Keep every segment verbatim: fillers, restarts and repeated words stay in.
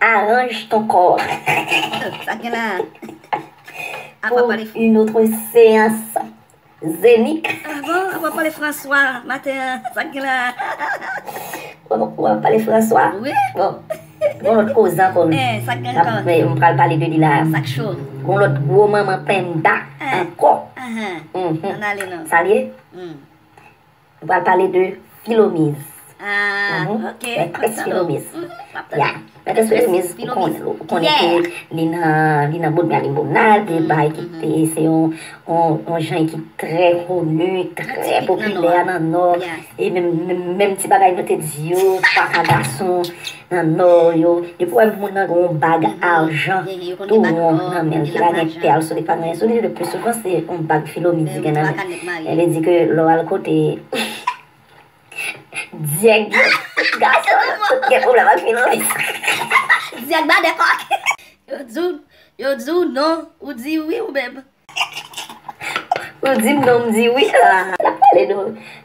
Arrange ton corps. Sa gen la. Pour une autre séance zénique. Ah bon, apa pale Franswa maten an? Sa gen la. Ou ap pale Franswa? Wi. Bon. Gon lòt koze ankò. Eh, sa gen ankò. M pral pale de li la. Sa k cho. Gon lòt gwo manman penda ankò. Ann ale non. Sa l ye? M pral pale de Filomiz. Ah, ok. Mètrès Filomiz. Ya. Mètrès Filomiz, ou konnen ke li nan, li nan Bodmè Limonad, e bay ki te, se yon, yon, yon jan ki trè koni, trè popilè nan Nò. E menm, menm, menm ti bagay nou te di yo, twa ka gason nan Nò yo, depi w wè moun nan gen yon bag ajan tou won nan men l, ki pa gen pèl sou li, pa gen anyen sou li, le pli souvan se yon bag Filomiz li gen nan men. E li di ke lè w al kote Dyèg, gason, tout gen pwoblèm ak Filomiz. Dyèg ba de kòk. Yo di w, yo di w non, ou di wi ou menm. Ou di m non, m di wi. N ap pale de,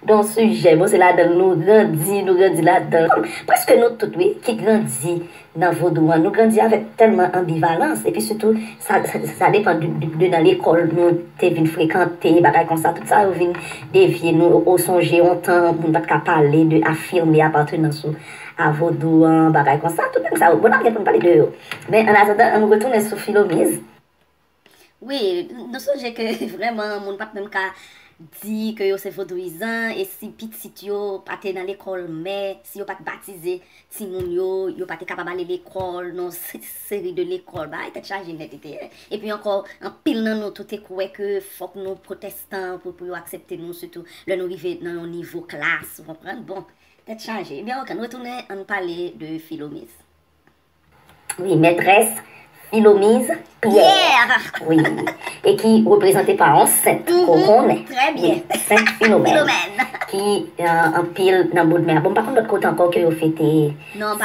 de yon sijè, bon, se ladan l nou grandi, nou grandi ladan l. Prèske nou tout, wi, ki grandi nan vodou an, nou grandi avèk tèlman anbivalans, epi sitou, sa, sa, sa depann de, de, de nan lekòl nou te vin frekante, bagay konsa, tout sa yo vin devye nou, ou sonje yon tan, moun pa t ka pale de afime apatenans ou a vodou an, bagay konsa, tout nèg sa yo, bon, n ap gen pou n pale de yo. Men, annatandan, ann nou retounen sou Filomiz. Wi, nou sonje ke vrèman moun pa t menm ka di ke yo se vodouyizan, e si pitit yo pa te nan lekòl mè, si yo pa t batize timoun yo, yo pa te kapab ale lekòl, nan se- seri de lekòl, bagay tèt chaje nèt li te ye. Epi ankò, anpil nan nou tou te kwè ke fòk nou pwotestan pou, pou yo aksepte nou, sitou lè nou rive nan yon nivo klas, ou konprann? Bon, tèt chaje. Ebyen, ok, ann retounen, ann pale de Filomiz. Wi, mètrès Filomiz Pyè. Wi. E ki reprezante pa yon sent, ou konnen. Trè byen. Sent Filomèn. Ki anpil nan Bodmè. Bon, m pa konn lòt kote ankò ke yo fete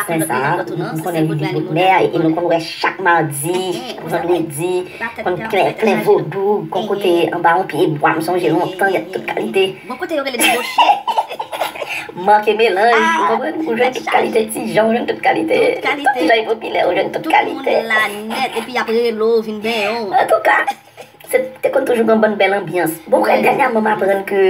sent sa. M konnen li Bodmè, e nou konn wè chak madi, vandredi, konn plen, plen vodou, gon kote anba yon pye bwa, m sonje lontan, y ap tout kalite. Bon kote yo rele deboche. Manke melanj, ou konprann? Ou jwenn tout kalite ti jan, ou jwenn tout kalite. Tout kalite. Ti jan popilè, ou jwenn tout kalite. Tout moun la nèt, epi y ap rele w vin benyen w. Antouka, se te konn toujou gen yon bann bèl anbyans. Bon, dènyèman m aprann ke,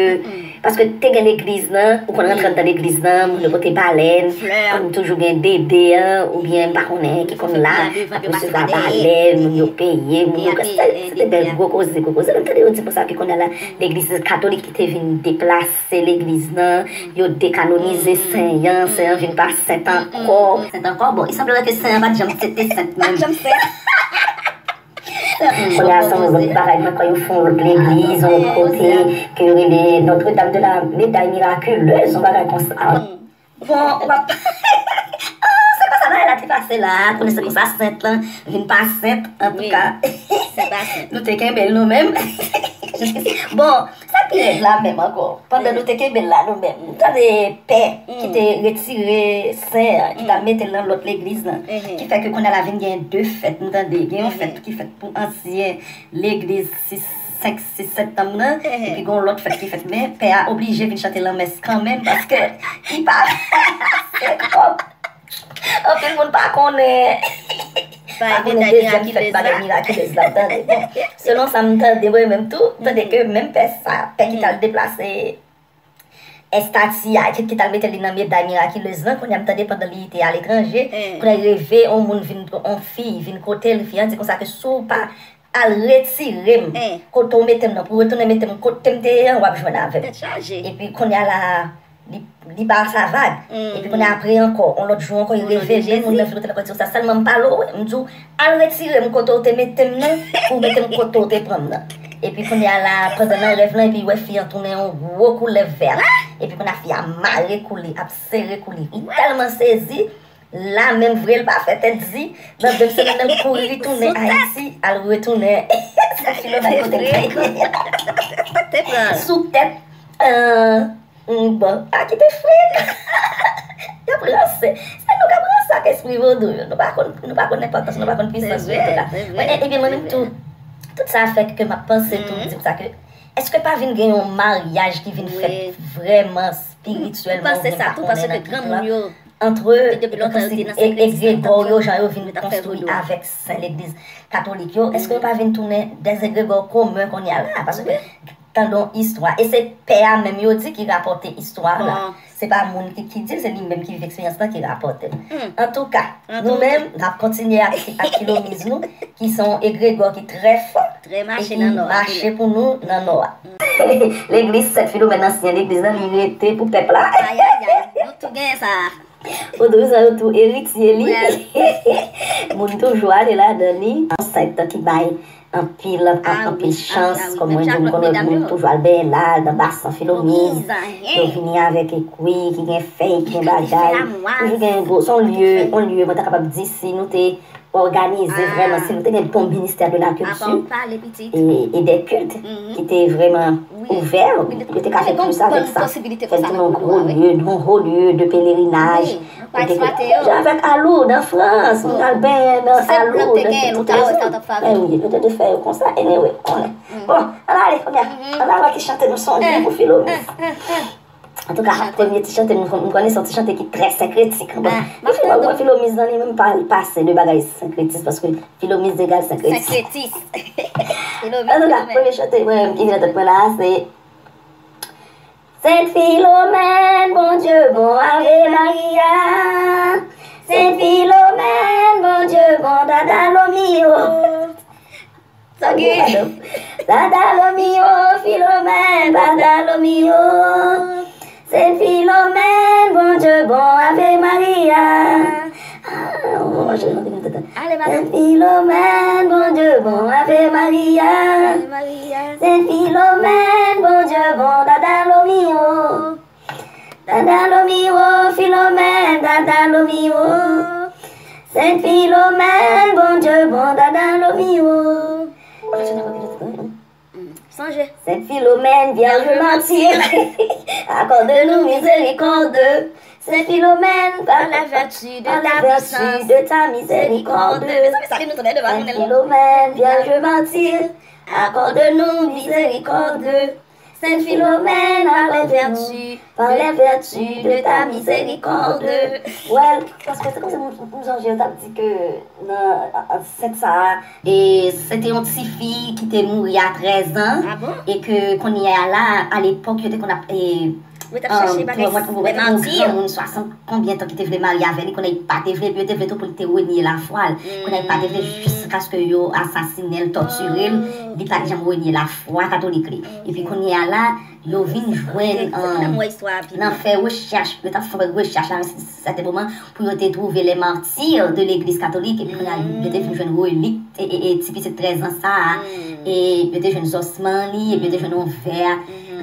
paske te gen legliz nan, ou konn rantre anndan legliz nan, moun yo pote balèn, konn toujou gen dede an, oubyen m pa konnen ki konn la, ap resevwa balèn, moun yo peye, moun yo, se te bèl gwo koze, gwo koze. Menm tande yo di konsa ke kounye a la, legliz katolik ki te vin deplase legliz nan, yo dekanonize sen an, sen an vin pa sent ankò. Sent ankò, bon, il semblerait que sen an pa t janm te sent menm. Pa t janm sent. Kounye a se yon lòt bagay ankò, yo fè yon lòt legliz, yon lòt kote, ke yo rele Notre Dame de la Médaille Miraculeuse, yon bagay konsa. Bon, w ap. Ah, se konsa bagay la te pase la. Konnen se konsa sent lan vin pa sent, antouka. Nou te kenbe l nou menm. Bon, sa ki rèd la menm ankò. Pandan nou te kenbe l la nou menm, nou tande pè ki te retire sen an, ki t al mete l nan lòt legliz lan. Ki fè ke kounye a la vin gen de fèt, nou tande. Gen yon fèt ki fèt pou ansyen legliz sis, senk, sis septanm nan, epi gen yon lòt fèt ki fèt. Men pè a oblije vin chante lanmès kanmenm, paske li pa se kòb. Anpil moun pa konnen. Pa konnen dezyèm fèt bagay mirakilez la, tande. Bon, selon sa m tande, mwen menm tou, m tande ke menm pè sa, pè ki t al deplase estati a, ki, ki t al mete li nan meday mirakilez lan, kounye a m tande pandan li te aletranje, kounye a rive, yon moun vin, yon fi vin kote l, fi a di konsa ke si w pa al retire m kote w mete m nan, pou w retounen mete m kote m te ye an, w ap jwenn avè m. Epi kounye a la, li, li ba sa vag. Epi kounye a apre ankò, yon lòt jou ankò, li revele, moun nan vin kote l ankò, di konsa, sèlman m pa lwe, m di w, al retire m kote w te mete m nan, pou w mete m kote w te pran m nan. Epi kounye a la, pandan nan rèv lan, epi wè fi an tounen yon gwo koulèv vè. Epi kounye a fi a mare kou li, ap sere kou li. Li tèlman sezi, la menm vre, l pa fè tèt di. Nan de semèn nan, l kouri tounen Ayiti, al retounen sou Filomèn kote l te ye. Sou tèt, euh, bon, a kite fre. Y ap ranse. Se nou k ap ranse ak espri vodou yo. Nou pa konn, nou pa konn enpòtans, nou pa konn pwisans yo, antouka. Ebyen, mwen menm tou, tout sa fè ke m ap panse tou, m di konsa ke, èske pa vin gen yon maryaj ki vin fèt vrèman espirityèlman, ou panse sa tou, paske granmoun yo antre egregò yo, jan yo vin konstwi avèk sen legliz katolik yo, èske yo pa vin tounen dè egregò komen kounye a la? Paske tandan istwa, e se pè a menm yo di ki rapòte istwa la. Se pa moun ki, ki di l, se li menm ki viv eksperyans lan ki rapòte l. Antouka, nou menm, n ap kontinye ak, ak Filomiz nou, ki se yon egregò ki trè fò e ki mache pou nou nan nò a. Legliz Sent Filomèn ansyen, legliz lan, li rete pou pèp la. Ayayay, nou tou genyen sa. Ou tou sa, yo tou eritye li. Moun toujou ale ladan li. Yon sèt ki bay anpil, anpil chans. Kòm mwen di, m konnen moun toujou al benyen la, nan basen Filomiz. Yo vini avèk ekwi, ki gen fèy, ki gen bagay. Toujou gen gwo, se yon lye, yon lye, mwen ta kapab di si nou te òganize vrèman, si nou te gen bon ministè de la kilti e, e dè kilt ki te vrèman ouvè, yo te ka fè plis avèk sa. Fè l tounen yon gwo lye, yon ho lye de pelerinaj. Yo te ka jan avèk Aloud an Frans, moun al benyen nan Aloud, tout rezon. Wi, yo te dwe fè yo konsa, anyway, konnen. Bon, ann ale, kounye a, ann al wè ki chante nou sonje pou Filomiz. Antouka, premye ti chante, m, m konnen se yon ti chante ki trè senkretik. Bon, e Filo, mwen, Filomiz nan li menm pa pase de bagay senkretis, paske Filomiz egal senkretis. Antouka, premye chante mwen ki vin nan tèt mwen la, se Sent Filomèn, Bondye bon, Ave Maria. Sent Filomèn, Bondye bon, Dada Lomio. Sa gen? Dada Lomio, Filomèn, Dada Lomio. Sent Filomèn, Bondye bon, Ave Maria. Ah, oh, je... Ale, madam. Sent Filomèn, Bondye bon, Ave Maria. Ave Maria. Sent Filomèn, Bondye bon, Dada Lomio. Dada Lomio, Filomèn, Dada Lomio. Sent Filomèn, Bondye bon, Dada Lomio. Sonje. Sent Filomèn, Vyèj matir, akòde nou mizerikòd. Sent Filomèn, par la vertu de ta puissance, de ta miséricorde. Mezanmi, sa li nou tande devan nou, Sent Filomèn, Vyèj matir, akòde nou mizerikòd. Sent Filomèn, par les vertus, par les vertus de ta miséricorde. Well, paske se kòmsi m, m sonje yo t ap di ke nan, an, sent sa a, e se te yon tifi ki te mouri a trèz an, e ke kounye a la, alepòk, yo te konn ap, e, Mwen t ap chache bagay, lè mati. Yon granmoun swasant konbyen tan ki te vle marye avè li, kounye a li pa te vle, epi yo te vle tou pou li te renye lafwa l. Kounye a li pa te vle, jiskaske yo asasinen l, tòtire l, li pa t janm renye lafwa katolik li. Epi kounye a la, yo vin jwenn, nan fè rechèch, yo t ap fè rechèch la, nan sèten moman, pou yo te twouve les martyrs de l'église catholique, epi kounye a, yo te vin jwenn relik, e, e, e, ti pitit trèz an sa a, e yo te jwenn zòsman li, epi yo te jwenn yon vè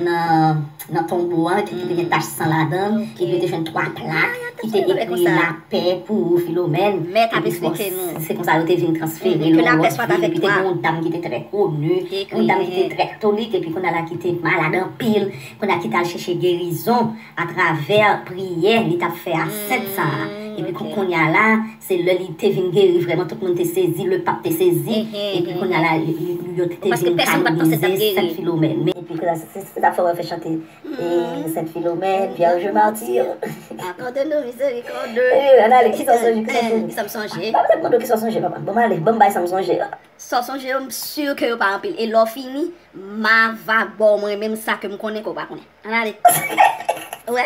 nan, nan tonbo a, ki, ki te gen tach san ladan l, epi yo te jwenn twa plak, ki te ekri lapè pou ou, Filomèn. Epi se konsa yo te vin transfere l yon lòt vil, epi te gen yon dam ki te trè koni, yon dam ki te trè katolik, epi kounye a la ki te malad anpil, kounye a ki t al chèche gerizon atravè priyè li t ap fè a sent sa a. Epi kou-, kounye a la, se lè li te vin geri vrèman, tout moun te sezi, lepap te sezi. Epi kounye a la, li, li, yo te vin kanonize Sent Filomèn. Men epi kounye a, se, se, se sa fè w fè chante, e, Sent Filomèn, Vyèj matir. Akòde nou mizerikòd. E, ann ale, kisa w sonje, kisa w sonje? Kisa m sonje? Papa, mande w kisa w sonje, papa. Bon, m ale, ban m bay sa m sonje. Sa w sonje yo, m si ke yo pa anpil. E lè w fini, m a va ba w mwen menm sa ke m konnen ke w pa konnen. Ann ale. Wè.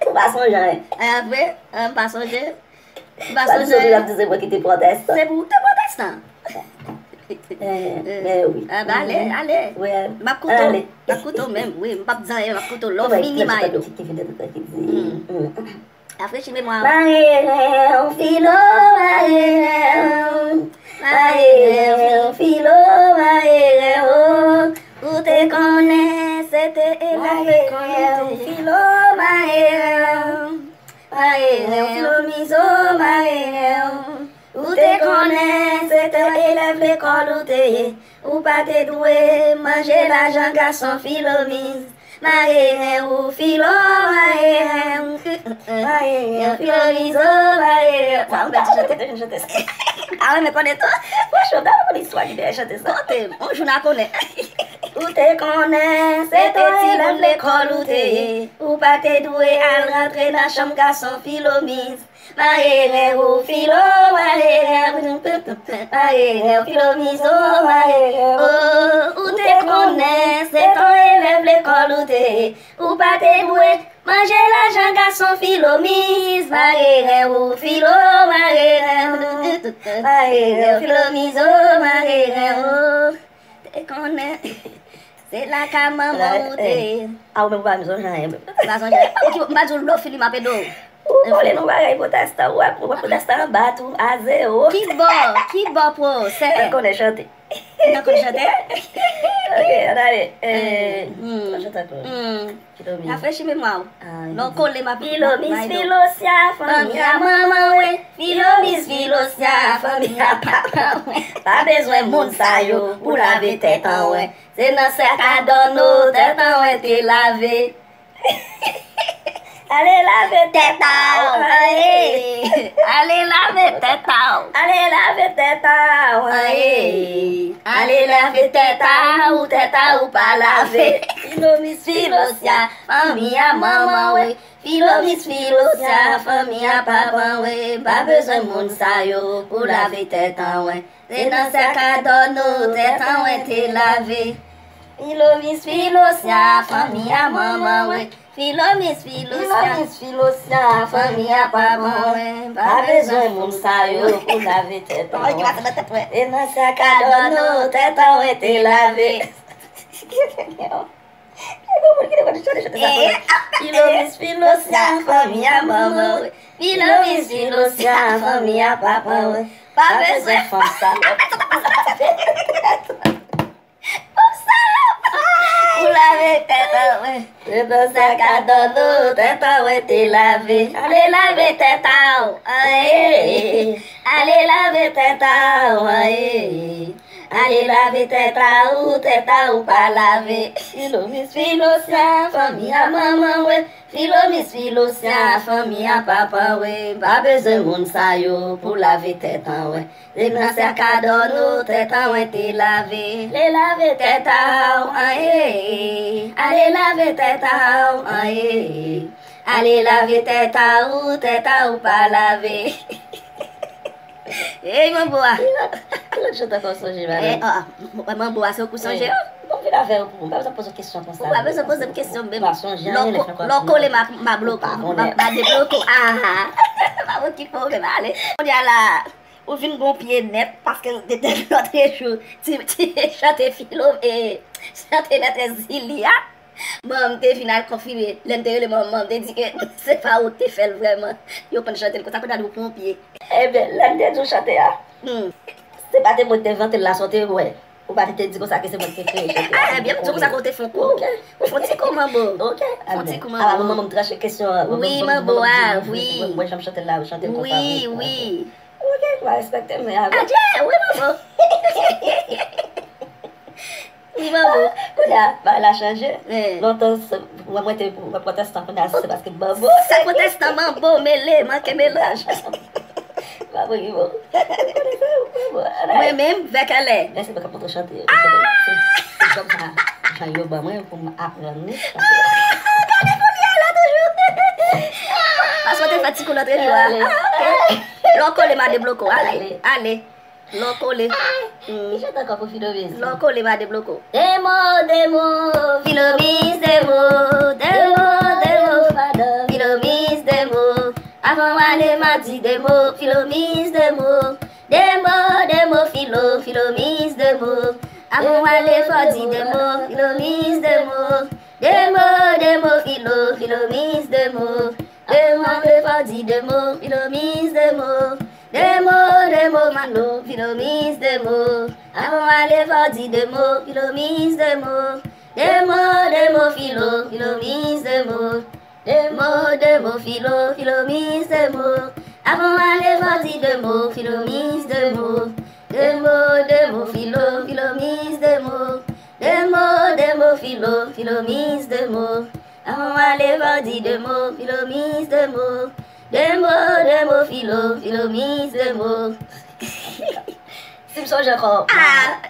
Ou pa sonje anyen. A, vre? A, m pa sonje. M pa sonje. Sa di sou ap di se mwen ki te pwotestan. Se pou ou te pwotestan. Eh, men wi. A, ba, ale, ale. M ap koute w. M ap koute w menm, wi. M p ap di anyen, m ap koute w. Lè w fini, m a ede w. Ki, ki vin de tout ki di. Rafrechi memwa w. Mare ren w, Filo, mare ren w. Mare ren w, Filo, mare ren w. Ou te konnen se te elèv lekòl ou te ye. Filo, mare ren w. Mare ren w, Filo Mizo, mare ren w. Ou te konnen se te elèv lekòl ou te ye. Ou pa te dwe manje lajan gason, Filo Miz. Mare ren w, Filo, mare ren w. Mare ren w, Filo Mizo, mare ren w. Sa yon bèl ti chante, te vin chante sa. A wi, men konnen tou. Franchman, pa konn istwa ki dèyè chante sa. Kote m, yon jou n a konnen. Ou te konnen se te timoun lekòl ou te ye. Ou pa te dwe al rantre nan chanm gason, Filo Miz. Mare ren ou filo, mare ren, mare ren ou filo mizo, mare ren ou. Ou te konnen, se tan elèv lekòl ou te ye. Ou pa te dwe manje lajan gason filo miz, mare ren ou filo, mare ren ou. Mare ren ou filo mizo, mare ren ou. Te konnen. Se lakay manman ou te ye. A ou menm ou pa menm sonje anyen menm. M pa sonje anyen. Ou ki, m pa di w lò fini m ap ede w. Ou vole nou bagay pwotestan, ou ap ou pwotestan anba tou, a zewo. Ki bò, ki bò pwosè? Mwen konnen chante. Ou nan konnen chante? Ok, ann ale. Eh, hmm. An chante ankò. Hmm. Rafrechi memwa w. Lè w kole m ap. Filo miz filo sya, fanmi a manman w. Filo miz filo sya, fanmi a papa w. Pa bezwen moun sa yo pou lave tèt an w. Se nan sèk a dòno tèt an w te lave. Ale lave tèt a w, aye. Ale lave tèt a w. Ale lave tèt a w, aye. Ale lave tèt a ou, tèt a ou pa lave. Filo miz filo sya, fanmi a manman w. Filo miz filo sya, fanmi a papa w. Pa bezwen moun sa yo pou lave tèt an w. Se nan sèk a dòno tèt an w te lave. Filo miz filo sya, fanmi a manman w. Filo miz filo sya, filo miz filo sya, fanmi a papa w. Pa bezwen moun sa yo pou lave tèt an w. Se nan sèk a dòno tèt an w te lave. Gen granmoun ki te konn chante, chante sa pou mwen. Filo miz filo sya, fanmi a manman w. Filo miz filo sya, fanmi a papa w. Pa bezwen fanm salòp. Fanm salòp. Pou lave tèt an w. Se nan sèk a dòno tèt an w te lave. Ale lave tèt a w. Aye. Ale lave tèt a w. Aye. Ale lave tèt a ou, tèt a ou pa lave. Filo miz filo sya, fanmi a manman w. Filo miz filo sya, fanmi a papa w. Pa bezwen moun sa yo pou lave tèt an w. Se nan sèk a dòno tèt an w te lave. Ale lave tèt a w, aye. Ale lave tèt a w, aye. Ale lave tèt a ou, tèt a ou pa lave. Ey, manbo a. Ki lòt, ki lòt chante ankò w sonje, Marie? Eh, ah, ah, manbo a, se ou k sonje yo? Bon, vin avè yo pou mwen. M pa bezwen poze w kesyon konsa. Ou pa bezwen poze m kesyon menm. Ou pa sonje anyen lè w fè ankò. Lè w kole m a, m a bloke w. M a debloke w. Ah, ah. M ap okipe w menm, ale. Kounye a la, ou vin gon pye nèt, paske depi lòtrejou, ti, ti chante filo, eh, chante Mètrès Zili a. Manman m te vin al konfime. Lè m te rele manman m, manman m te di ke se pa ou ki te fè l vrèman. Yo konn chante l konsa, kounye a li pran yon pye. Ebyen, lè m te di w chante a, hmm, se pa te mwen ki te envante l la, sa w te wè. Ou pa te, te di konsa ke se mwen ki te kreye chante a. Ah, ebyen, m di w konsa ke w te fè yon kou. Ok. Ou fè yon ti kou manbo. Ok. Fè yon ti kou manbo. Ala, manman m tranche kesyon an. Wi, manbo a, wi. Mwen, mwen, jan m chante l la, ou chante l konsa, wi. Wi, wi. Ok, ou pa respekte m, men avè. Adje, wi, manbo. Wi, manbo. Kounye a, bagay la chanje. Lontan, se, mwen, mwen te wè pwotestan, kounye a, se paske manbo. Se pwotestan, manbo, mele, manke melanj. Manbo ki bon. Ou konnen sa, manbo. Mwen menm, vèkèlè. Mèsi, mwen k ap montre chante. Se, se djòb sa, jan yo ban mwen pou m aprann li. Gade pou li a la toujou. Paske w te fè ti kou lòtrejou a. Ale. Ah, ok. Lè w kole m a debloke w. Ale, ale. Lè w kole. Hmm. Ki chante ankò pou Filomiz? Lè w kole, m a debloke w. De mo, de mo, Filomiz, de mo. De mo, de mo, madanm. Filomiz, de mo. Avan w ale, m a di de mo, Filomiz, de mo. De mo, de mo, Filo, Filomiz, de mo. Avan w ale, fò w di de mo, Filomiz, de mo. De mo, de mo, Filo, Filomiz, de mo. Devan w ale, fò w di de mo, Filomiz, de mo. De mo, de mo, Filo, Filomiz, de mo. Avan w ale, fò w di de mo, Filomiz, de mo. De mo, de mo, Filo, Filomiz, de mo. De mo, de mo, Filo, Filomiz, de mo. Avan w ale, fò w di de mo, Filomiz, de mo. De mo, de mo, Filo, Filomiz, de mo. De mo, de mo, Filo, Filomiz, de mo. Avan w ale, fò w di de mo, Filomiz, de mo. De mo, de mo, Filo, Filomiz, de mo. Si m sonje ankò, Ah,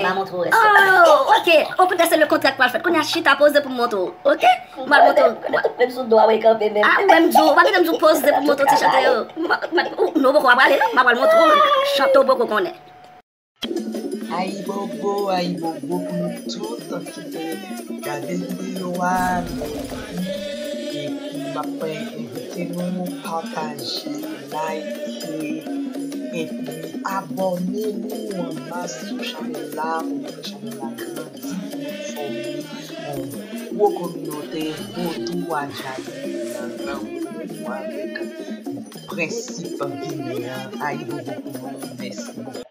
m a montre w rès. Oh, ok. Okontrè, se le kontrè k pral fèt. Kounye a chita poze pou m montre w. Ok? M pral montre w. Konnen tout menm sou do a, w kanpe menm. Ah, ou menm di w, ou pa gentan di w poze pou m montre w ti chante yo. M- m- ou- Non, poko, w ap prale, non? M ap pral montre w chante w poko konnen. Ayibobo, ayibobo pou nou tout ki te gade videyo a. Epi m ap envite nou pataje, like, epi abòne nou an mas sou chanèl la pou nou fè chanèl la grandi, pou nou fòme yon gwo kominote vodou a Djayèl nan lanmou avèk prensip Ginen an. Ayibobo pou nou. Mèsi.